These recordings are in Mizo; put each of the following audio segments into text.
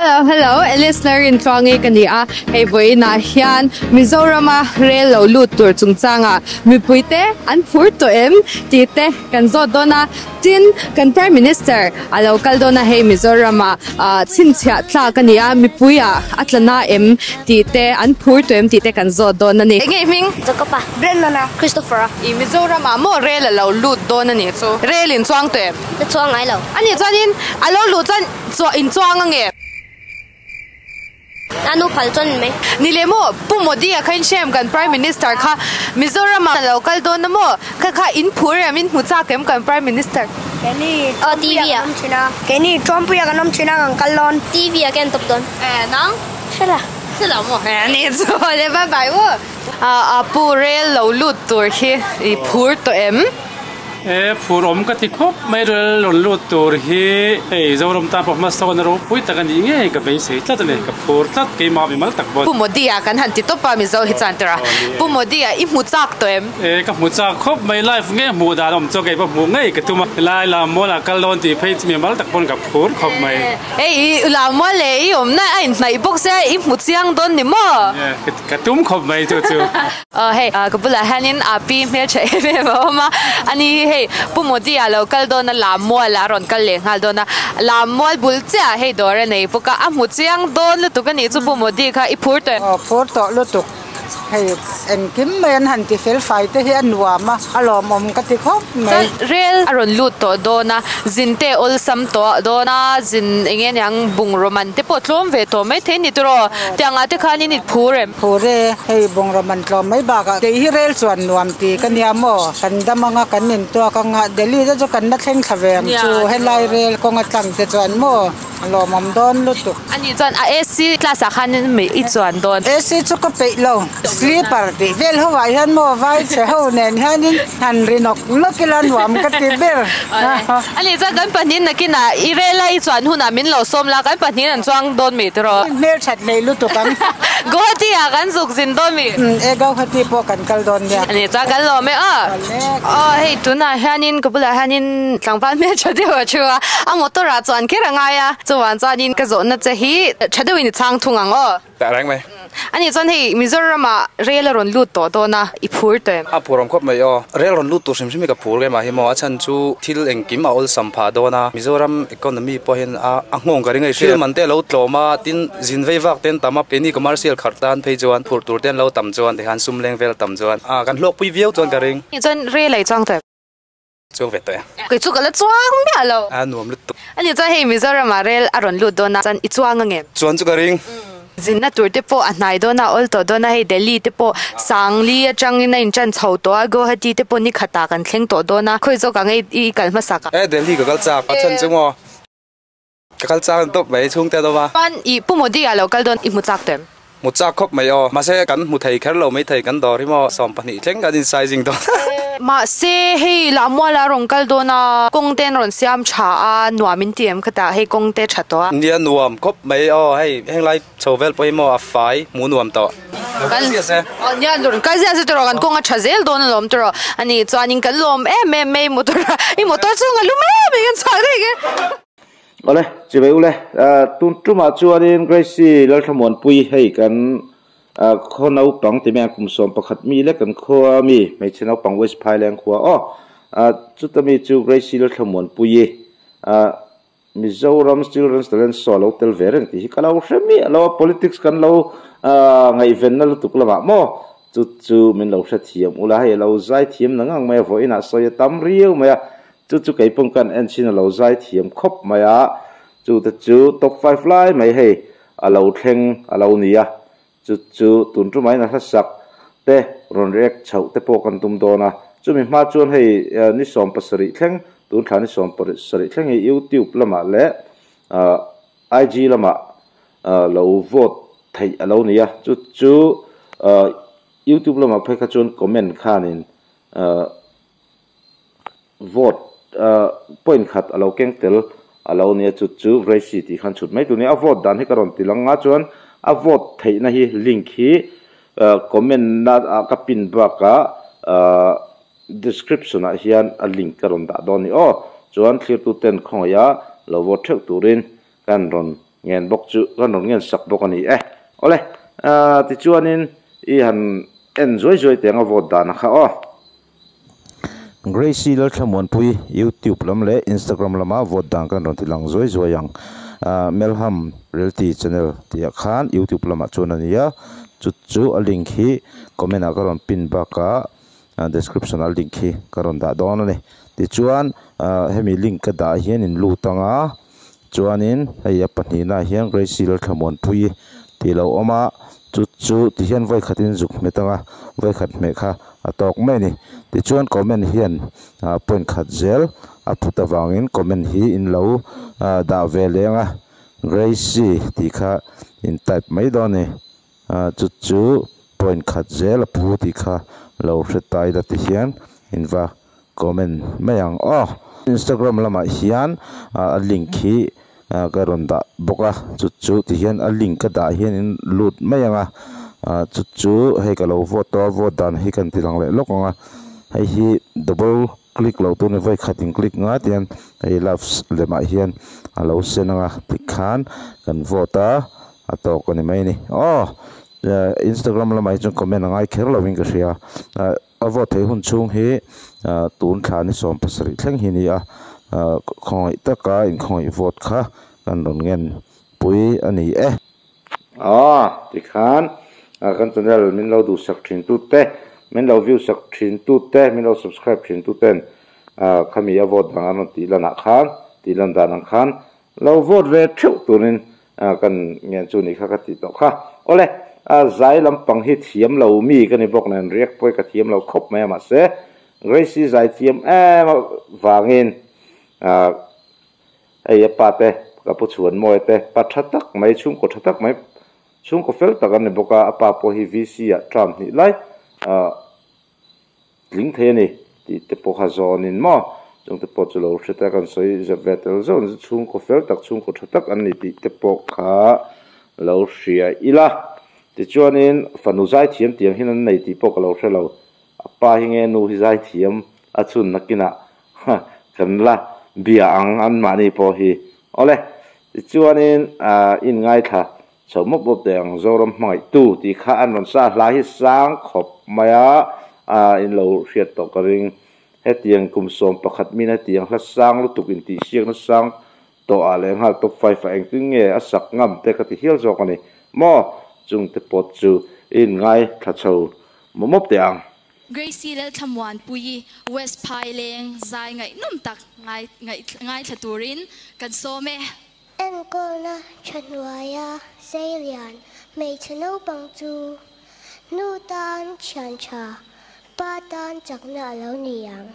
Hello hello Alice Larin Tluangi ka ni a, hei vawiinah hian Mizorama rel lo lut tur chungchangah mipuite an phur tawh em tih te kan zawt dawn a, tin kan Prime Minister a lo kal dawn a hei Mizorama ah chhinchhiah tlak a ni a, mipuiah a tla na em tih te an phur tawh em tih te kan zawt dawn a ni. Enge i hming? Jacob-a. Brandon-a. Christopher-a. I Mizoramah maw rel a lo lut dawn a nih chu? Rel in chuang tawh em? Ka chuang ngai lo. A nih chuanin a lo luh chuan Chuah in chuang a nge? A nu phal chuan mai. Ni leh maw, Pu Modi a kha in hre em kan Prime Minister kha Mizoram ah lo kal dawn a maw? Kha kha in phur em, in hmu chak em kan Prime Minister? Keini Trumpuia kan awm thin a. Keini Trumpuia kan awm thin a kan kal dawn. TV ah ka en tawp dawn. Eh nang? Hre la. Hre lo maw? Eh ni chu le bye bye u. A pu rel lo lut tur hi i phur tawh em? E phur awm ka ti khawp mai rel rawn lut tur hi hei Zoram tan pawh hmasawn a ropui tak a nih ngei ka beisei tlat a ni, ka phur tlat keimah mimal tak pawh. Pu Modi a kan han ti tawp a Mizo hi chuan tura Pu Modi a i hmu chak tawh em? E ka hmu chak khawp mai live nge hmuh dan awm chuan kei pawh hmuh ngei ka tum a, helai Lammual ah kal dawn tih phei chu mimal tak pawn ka phur khawp mai. Hei i Lammual leh i awmna a inhnaih bawk sia i hmu chiang dawn ni maw? Ka tum khawp mai chu chu. Aw hei ka bulah hianin a pi hmeltha em em a awm a, ani hi hei Pu Modi a lo kal dawn a Lammual ah a rawn kal leh nghal dawn a, Lammual bul chiah ah hei dawr a nei bawk a, a hmu chiang dawn lutuk a nih chu Pu Modi kha i phur tawh em? Aw phur tawh lutuk, hei engkim mai an han ti fel fai te hi a nuam a, a lawmawm ka ti khawp mai. Chuan rel a rawn lut tawh dawn a, zin te awlsam tawh dawn a, zin eng nge niang bungraw man te pawh tlawm ve tawh maithei ni tiraw, tiang ah te khanin i phur em? Phur e, hei bungraw man tlawm mai bakah kei hi rel chuan nuam ti ka nia maw, kan dam anga kan intuak anga Delhi te chu kan la thleng thla ve ang chu helai rel kawng a tlang te chuan maw a lawmawm dawn lutuk. Ani chuan a AC class ah khan mi i chuan dawn. AC chu ka peih lo, sleeper tih vel ho ah hian maw vai chhe ho nen hianin han ri nawk nawk ila nuam ka ti ber. Ani chuan kan pahnih nakinah i rel a i chuan hunah min lo sawm la, kan pahnih an chuang dawn mi tiraw. Hmelthat hlei lutuk ang. Guwahati ah kan zuk zin dawn mi? E Guwahati pawh kan kal dawn nia. Ani chuan kan lawm e aw. Aw hei tunah hianin ka bulah hianin tlangval hmeltha deuh a thu a, a motor ah chuan kher a ngai a, chuvang chuanin ka zawhna che hi tha deuhin i chhang thung ang aw. Tah reng mai. Ani chuan hei Mizoram ah rel a rawn lut tawh dawn a, i phur tawh em? A phur awm khawp mai aw. Rel rawn lut tur hrim hrim hi ka phur em ah hi maw, a chhan chu thil engkim a awlsam phah dawn a, Mizoram economy pawh hian a a nghawng ka ring a, thil man te a lo tlawm a, tin zin vei vak te an tam a, keini commercial kharh tan phei chuan phurh tur te an lo tam chuan tikhan sum leng vel tam chuan a kan hlawkpui viau chuan ka ring. Ani chuan rel a i chuang tawh em? Chuang ve tawh e. Kei chu ka la chuang miah lo. A nuam lutuk. Ani chuan hei Mizoram ah rel a rawn lut dawn a, chuan i chuang a ngem? Chuan chu ka ring. Zinna tur te pawh a hnai dawn a, awl tawh dawn a, hei Delhi te pawh Sangli atangin a inchan chho tawh a, Guwahati te pawh ni khatah kan thleng tawh dawn a, khawi zawk ang i kal hmasak a? E Delhi ka kal chak, a chhan chu maw ka kal chak tawp mai chhungte a dawm a. Chuan i Pu Modi ah lo kal dawn i hmu chak tawh em? Hmu chak khawp mai aw. Mahse kan hmu thei kher lo mai thei kan dawr hi maw 12 thleng kan in sizing dawn. Mahse hei Lahmual a rawn kal dawn a, kawng te an rawn siam tha a, nuam in ti em khatah hei kawng te tha tawh a. Nia nuam khawp mai aw, hei henglai chho vel pawh hi maw a fai hmu nuam tawh. Lo kal ziah se. Aw nia rawn kal ziah se tiraw kan kawng a tha zel dawn alawm tiraw. Ani chuanin kan lawm em em mai motor a, i motor chhung a lum em em kan chhuak daih e. Awle, chibai ule, tun tumah chuanin Gracie Lalthlamuanpui hei kan khaw naupang ti mai ang kum 11 mi lek kan khua mi hmeichhe naupang West Phaileng khua aw chuta mi chu Gracie Lalthlamuanpuii Mizoram Children's Talent Show a lo tel ve reng tih hi ka lo hre miah lo a, politics kan lo ngaihvenna lutuk lamah maw chu chu min lo hrethiam ula hei a lo zai thiam na ngang mai a vawiinah sawi a tam riau mai a. Chu chu kei pawm kan en chin a lo zai thiam khawp mai a, chu te chu top five lai mai hei a lo thleng a lo ni a, chu chu tun tumah in a hlasak te rawn react chhoh te pawh kan tum dawn a, chumi hma chuan hei ni 70 thleng tun thla ni 70 thleng hi youtube lamah leh IG lamah lo vote theih a lo ni a, chu chu youtube lamah phei kha chuan comment khanin Vote point khat a lo keng tel a lo nia chu chu Gracie tih khan chhut mai tur nia a vote dan hi ka rawn ti lang a chuan a vote theihna hi link hi comment na ah ka pin bakah description ah hian a link ka rawn dah dawn a ni aw chuan thlirtu ten khawngaih a lo vote theuh turin kan rawn. ngen bawk chu kan rawn ngen sak bawk a ni e. Awle, tichuanin i han en zuai zuai teh ang a vote dan a kha aw. Gracie Lalthlamuanpui YouTube lam leh Instagram lama vote dan kan rawn ti lang zuai zuai ang. Melham Realty Channel tih ah khan YouTube lamah chuan a ni a, chu chu a link hi comment ah ka rawn pin bakah description ah link hi ka rawn dah dawn a ni. Tichuan hemi link ka dah hian in lut ang a, chuanin hei a pahnihna ah hian Gracie Lalthlamuanpui tih lo awm a, chu chu ti hian vawi khatin zuk hmet ang a, vawi khat hmeh kha a tawk mai a ni. Tichuan comment hian point khat zel a phut avangin comment hi in lo dah ve leh ang a, Gracie tih kha in type mai dawn a ni. Chu chu point khat zel a pu tih kha lo hre ta ila ti hian in va comment mai ang aw. Instagram lamah hian a link hi ka rawn dah bawk a, chu chu ti hian a link ka dah hian in lut mai ang a, chu chu hei ka lo vote tawh a, vote dan hi kan ti lang leh lawk ang a, hei hi double click loh tur a ni, vawi khat in click nga ti hian hei loves lemah hian a lo sen ang a, tikhan kan vote a, a tawk a ni mai a ni aw. Instagram lamah hi chuan comment a ngai kher lo in ka hria, a vote theih hun chhung hi tun thla ni 17 thleng hi a ni a, khawngaih taka inkhawngaih vote kha kan rawn ngen pui a ni e. Aw tikhan kan channel min lo duhsak thin tu te, min lo view sak thin tu te, min lo subscribe thin tu ten khami a vote dang an rawn tih lanah khan, tih lan dan ang khan Lo vote ve theuh turin kan ngen chu nih kha ka tih tawh kha. Awle, zai lampang hi thiam lo mi ka ni bawk nen riak pawh hi ka thiam lo khawp mai a mahse Gracie zai thiam em avangin hei a pa te ka pu chhuan mawi te pa tha tak mai chhungkaw tha tak mai chhungkaw fel tak an ni bawk a a pa pawh hi VC ah term hnih lai Tling thei a ni tih te pawh kha zawnin maw chung te pawh chu lo hre ta kan sawi zep ve tel zauh ang chu chhungkaw fel tak chhungkaw tha tak an ni tih te pawh kha lo hria ila tichuanin fanu zaithiam tiang hian an nei tih pawh ka lo hre lo a pa hi nge nu hi zaithiam a chhun nakinah kan la bia ang anmahni pawh hi awle tichuanin inngaithla Chho mawp mawp teh ang Zoram hmangaihtu tih kha an rawn sa hla hi sang khawp mai a, in lo hriat tawh ka ring. Hetiang kum 11 min hetiang hla sang lutuk intihsiakna sang tawh ah leh nghal top 5 ah engtin nge a sak ngam te ka ti hial zawk a ni maw? Chung te pawt chu i inngai thla chho mawp mawp teh ang. Gracie Lalthlamuanpuii West Phaileng zai ngaihnawm tak ngaithla turin kan sawm e. Enkawlna tha hnuaia seilian hmeichhe naupang chu nu tan thian tha, pa tan chakna a lo ni ang.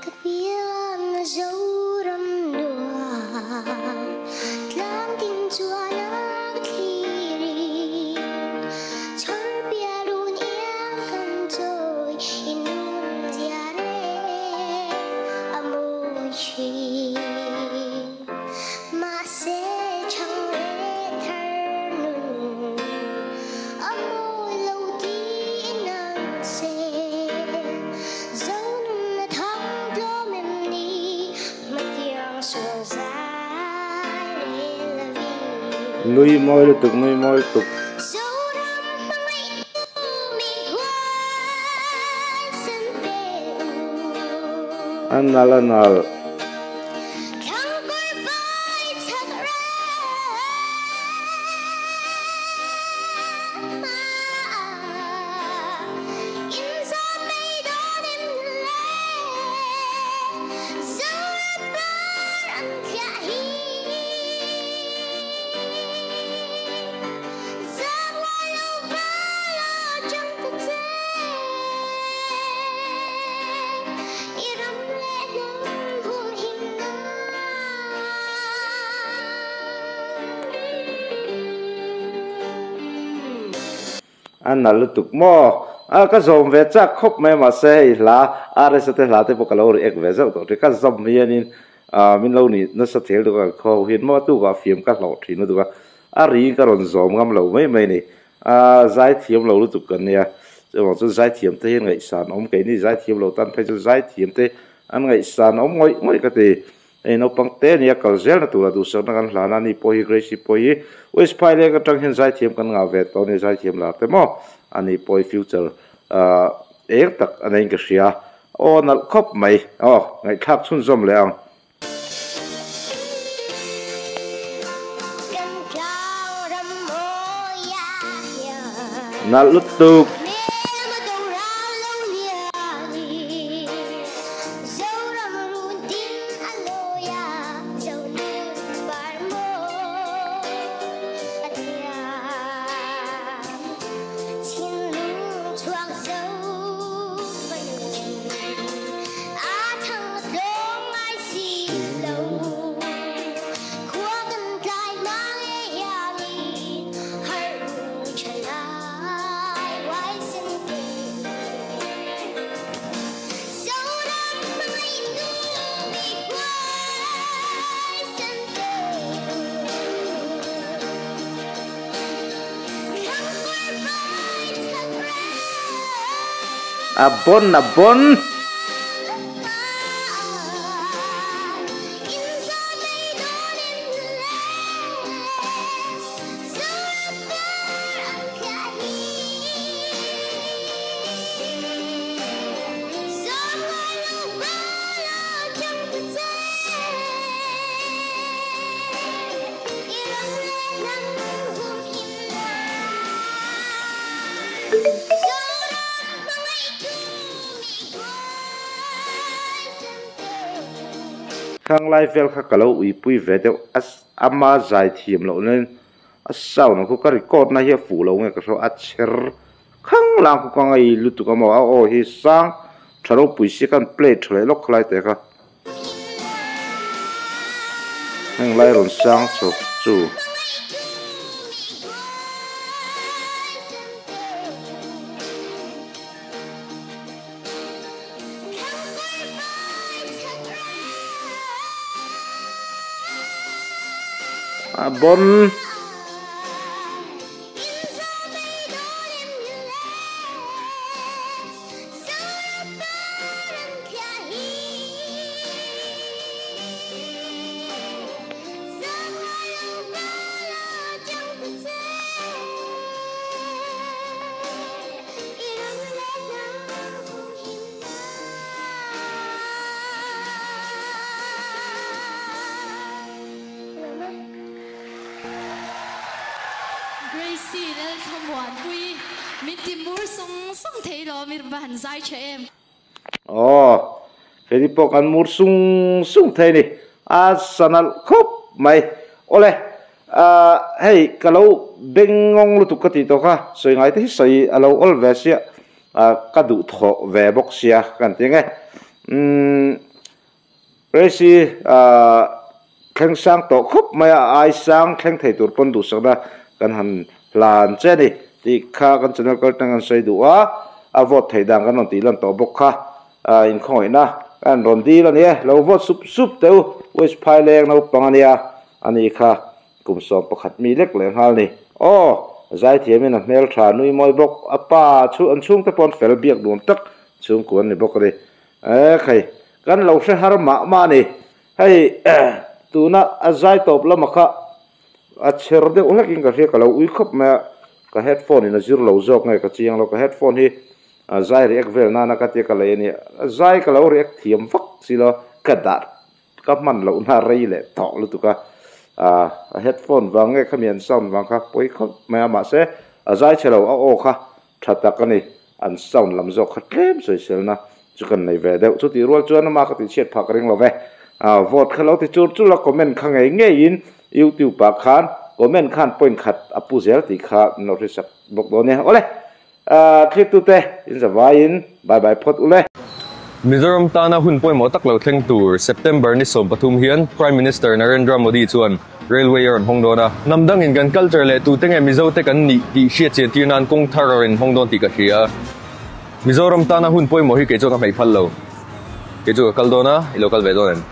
Ka pianna Zoram nuam tlang tin chuan a ka thlir in chhawr pial run iang kan chawi i nung zia reng a mawi thin. Mahse chhang leh thar nun a mawi lo tiin an se. Zonunna thang tlawm em ni hmatiang sual zai rel lovin. Nui mawi lutuk, nui mawi lutuk. Zoram hmangaih tu mi huai san te u. A nal a nal. Thlangkawr vai chak reng. A nalh lutuk maw? A ka zawm ve chak khawp mai mahse hei hla RSA te hla te pawh ka lo react ve zauh tawh thin. Ka zawm hianin ah min lo nih nasa thel deuh a khaw hian maw a tukah fiam ka hlawh thin lutuk a, a ri ka rawn zawm ngam lo mai mai a ni. A zaithiam lo lutuk kan nia, chuvang chuan zaithiam te hi ngaihsan awm keini zaithiam lo tan phei chuan zaithiam te an ngaihsan awm ngawih ngawih ka ti. Hei naupang te nia kal zelna tura duhsakna kan hlan a, ani pawh hi Gracie pawh hi West Phaileng atang hian zaithiam kan ngah ve tawh a ni, zaithiam lar te maw ani pawh hi future ah eng tak a neiin ka hria, aw nalh khawp mai aw ngaihthlak chhunzawm leh ang. Nalh lutuk. A bon a bon. Khang lai vel kha ka lo uipui ve deuh a ama zai thiam loh nen A sound ang khu ka record na hi a fuh lo nge ka hria a chher khang lang khu ka ngei lutuk a maw a aw hi sang tha ropui si khan play tha leh lawk khalai teh kha heng lai rawn sang chho chu. A bon. Gracie Lalthlamuanpui, min ti mur sung sung thei lo, mi va han zai tha em. Aw, keini pawh kan mur sung sung thei a ni, a sa nalh khawp mai. Awle, ahh hei ka lo bengngawng lutuk ka tih tawh kha, sawi ngai te hi sawi a lo awl ve sia, ah ka duh thawh ve bawk sia ka han ti ang e. Umm Gracie ah thleng sang tawh khawp mai a, a ai sang thleng thei tur pawn duhsakna kan han hlan che a ni tih kha kan channel kal tang an sawi duh a, a vote theih dan kan rawn tih lan tawh bawk kha ah inkhawngawihna kan rawn dil a ni e, lo vote sup sup teh u, West Phaileng naupang a nia a ni kha kum 11 mi lek leh nghal ni. Aw, zaithiamin a hmel tha nui mawi bawk, a pa chu an chhungte pawh an fel biak nuam tak chhungkua an ni bawk a ni. E khai, kan lo hre har mah mah a ni. Hei tuna a zai tawp lama kha a chher deuh hlekin ka hria, ka lo ui khawp mai a, ka headphone in a zir lo zawk nge ka chiang lo, ka headphone hi a zai react vel nana ka tia ka lei a ni, a zai ka lo react thiam vak si lo, ka dah ka hman loh na rei leh tawh lutuk a, a headphone vang nge khami an sound vang kha pawi khawp mai a, mahse a zai chhe lo a aw kha tha tak a ni, an sound lam zawk kha tlem sawiselna chu kan nei ve deuh, chutih rual chuan ama ka tihchhiat phah ka ring lo ve, vote kha lo ti chur chur a comment kha ngei ngeiin youtube ah khan comment khan point khat a pu zel tih kha min lo hrisak bawk dawn nia, awle thlir tute in zavaiin bye bye phawt ule. Mizoram tana hun pawimawh tak lo thleng tur September ni 13 hian Prime Minister Narendra Modi chuan Railway a rawn hawng dawn a. Hnam dangin kan culture leh tute nge Mizo te kan nih tih hriat chian tir nan kawng thar a rawn hawng dawn tih ka hria. Mizoram tana hun pawimawh hi kei chuan ka hmeih phal lo. Kei chu ka kal dawn a, i lo kal ve dawn em?